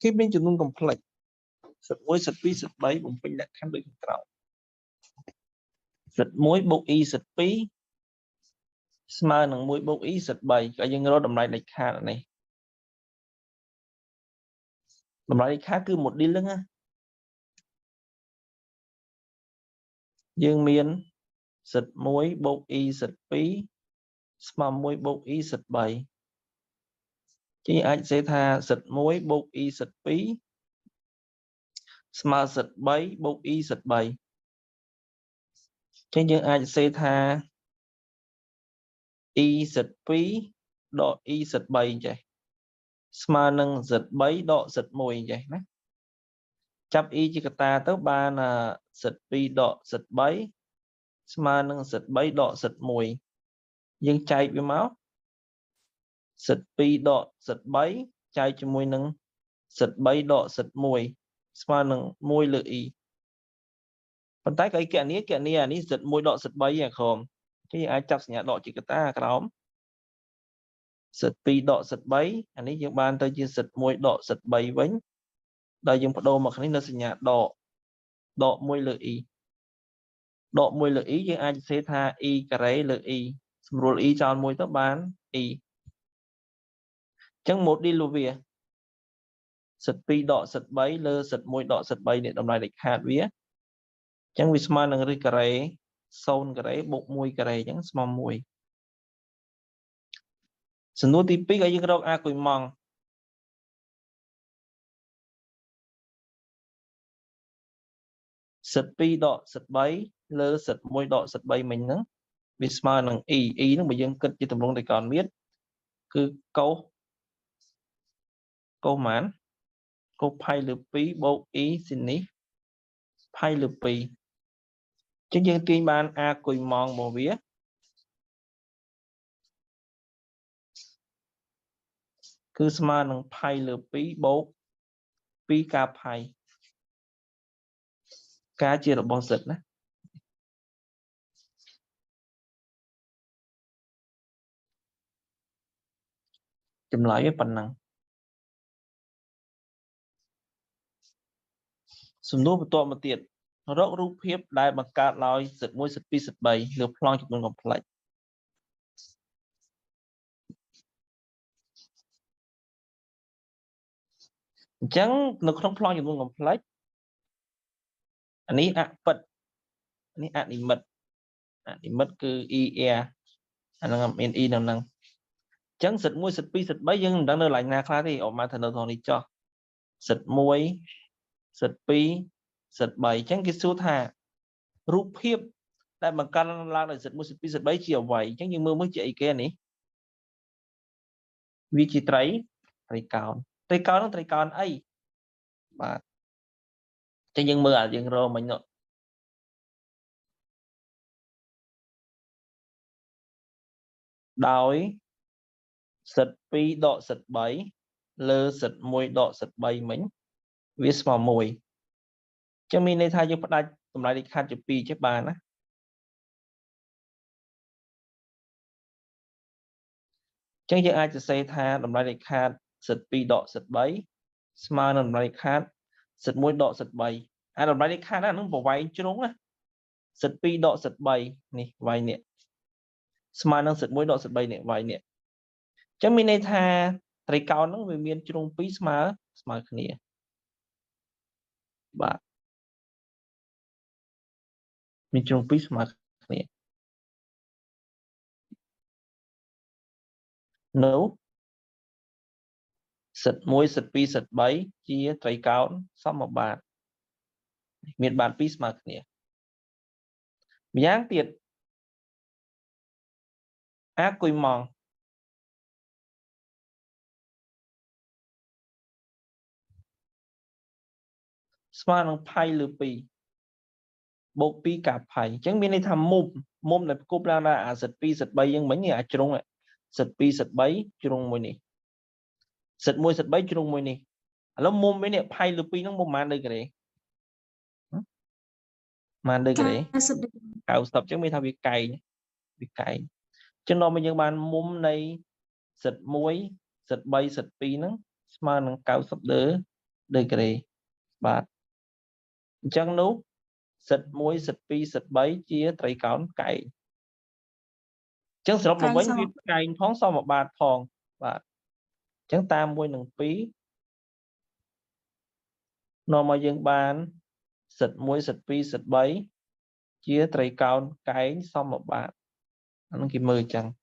គេមានចំនួន complex Z1 Z2 Z3 បំពេញលក្ខខណ្ឌដូចខាងក្រោម Z1 បូក e Z2 ស្មើនឹង1បូក e Z3 ក៏យើងរកតម្លៃដាច់ខាតនេះតម្លៃដាច់ខាតគឺ module ហ្នឹងណាយើងមាន Z1 បូក e Z2 ស្មើ1បូក e Z3 គេអាចសេថា Z1 បូក e Z2 ស្មើ Z3 បូក e Z3 ចឹងយើងអាចសេថា e Z2 ដក e Z3 ចេះស្មើនឹង Z3 ដក Z1 ចេះណាចាប់ e ជាកតាទៅបាន Z2 ដក Z3 ស្មើនឹង Z3 ដក Z1 យើងចែកវាមក Z2 ដក Z3 ចែកជាមួយនឹង Z3 ដក Z1 ស្មើនឹង1លើ e ប៉ុន្តែក៏ឯកណនីកណនីអានេះ Z1 ដក Z3 អាក្រមគេអាចចាប់សញ្ញាដកជាកតាក្រោម Z2 ដក Z3 អានេះយើងបានទៅជា Z1 ដក Z3 វិញដល់យើងបដូរមកនេះនៅសញ្ញាដកដក1លើ e ដក1លើ e យើងអាចសរសេរថា e ការ៉េលើ e សម្រួល e ចោលមួយទៅបាន e អញ្ចឹង module វា Z2 ដក Z3 លើ Z1 ដក Z3 នេះតម្លៃដាច់ខាតវាអញ្ចឹងវាស្មើនឹងឫសការ៉េ0ការ៉េបូក1ការ៉េអញ្ចឹងស្មើ1សំណួរទី2ក៏យើងរកអាគុយម៉ង់ Z2 ដក Z3 លើ Z1 ដក Z3 មិញហ្នឹងវាស្មើនឹង e e ហ្នឹងបើយើងគិតជាទម្រង់ត្រីកោណមាត្រគឺកុសកុសប៉ុន្មានកុសផៃលើ2បូក e ស៊ីនេះផៃលើ2អញ្ចឹងយើងទាញបានអាគុយម៉ង់របស់វាគឺស្មើនឹងផៃលើ2បូក2កាផៃការជារបស់ Z ណាចម្លើយវាប៉ុណ្ណឹងសំណួរបន្ទាប់មកទៀតរករូបភាពដែលបង្កើតដោយ Z1 Z2 Z3 លើប្លង់ចំនួន complex អញ្ចឹងនៅក្នុងប្លង់ចំនួន complex អានេះអពិតនេះអនិមិត្តអនិមិត្តគឺ ER អាហ្នឹងមាន E នៅហ្នឹងអញ្ចឹង Z1 Z2 Z3 យើងមិនដឹងនៅកន្លែងណាខ្លះទេអอกមកថានៅក្នុងនេះចោះ Z1 Z2 Z3 អញ្ចឹងគេសួរថារូបភាពដែលបង្កើតឡើងដោយ Z1 Z2 Z3 ជាអ្វីអញ្ចឹងយើងមើលមើលជាអីគេនេះវាជាត្រីកោណត្រីកោណហ្នឹងត្រីកោណអីបាទអញ្ចឹងយើងមើលអាយើងរកមិញនោះដោយ Z2 ដក Z3 លើ Z1 ដក Z3 មិញវាស្មើ1អញ្ចឹងមានន័យថាយើងផ្ដាច់តម្លៃដាច់ខាតជា2ចេះបានណាអញ្ចឹងយើងអាចសរសេរថាតម្លៃដាច់ខាត Z2 ដក Z3 ស្មើនឹងតម្លៃដាច់ខាត Z1 ដក Z3 អាតម្លៃដាច់ខាតហ្នឹងប្រវែងជ្រុងណា Z2 ដក Z3 នេះវែងនេះស្មើនឹង Z1 ដក Z3 នេះវែងនេះអញ្ចឹងមានន័យថាត្រីកោណហ្នឹងវាមានជ្រុង2ស្មើគ្នាបាទមានជ្រុង2ស្មើគ្នានោះ Z1 Z2 Z3 ជាត្រីកោណសមបាតមានបាត2ស្មើគ្នាម្យ៉ាងទៀតអាគុយម៉ង់ស្មើនឹងផៃលើ2បូក2កាផៃអញ្ចឹងមានន័យថាមុំដែលផ្គប់ឡើងដល់អា Z2 Z3 យើងមិញនេះអាជ្រុង Z2 Z3 ជ្រុងមួយនេះ Z1 Z3 ជ្រុងមួយនេះឥឡូវមុំនេះផៃលើ2ហ្នឹងមុំប៉ុន្មានដឺក្រេប៉ុន្មានដឺក្រេ 90 90អញ្ចឹងមានថាវាកែងវាកែងអញ្ចឹងដល់មកយើងបានមុំនៃ Z1 Z3 Z2 ហ្នឹងស្មើនឹង90ដឺ ដឺក្រេបាទអញ្ចឹងនោះ Z1 Z2 Z3 ជាត្រីកោណកែងអញ្ចឹងសរុបមកវិញវាកែងផងសមបាតផងបាទអញ្ចឹងតាម1និង2នាំមកយើងបាន Z1 Z2 Z3 ជាត្រីកោណកែងសមបាតអានឹងគេមើលអញ្ចឹង។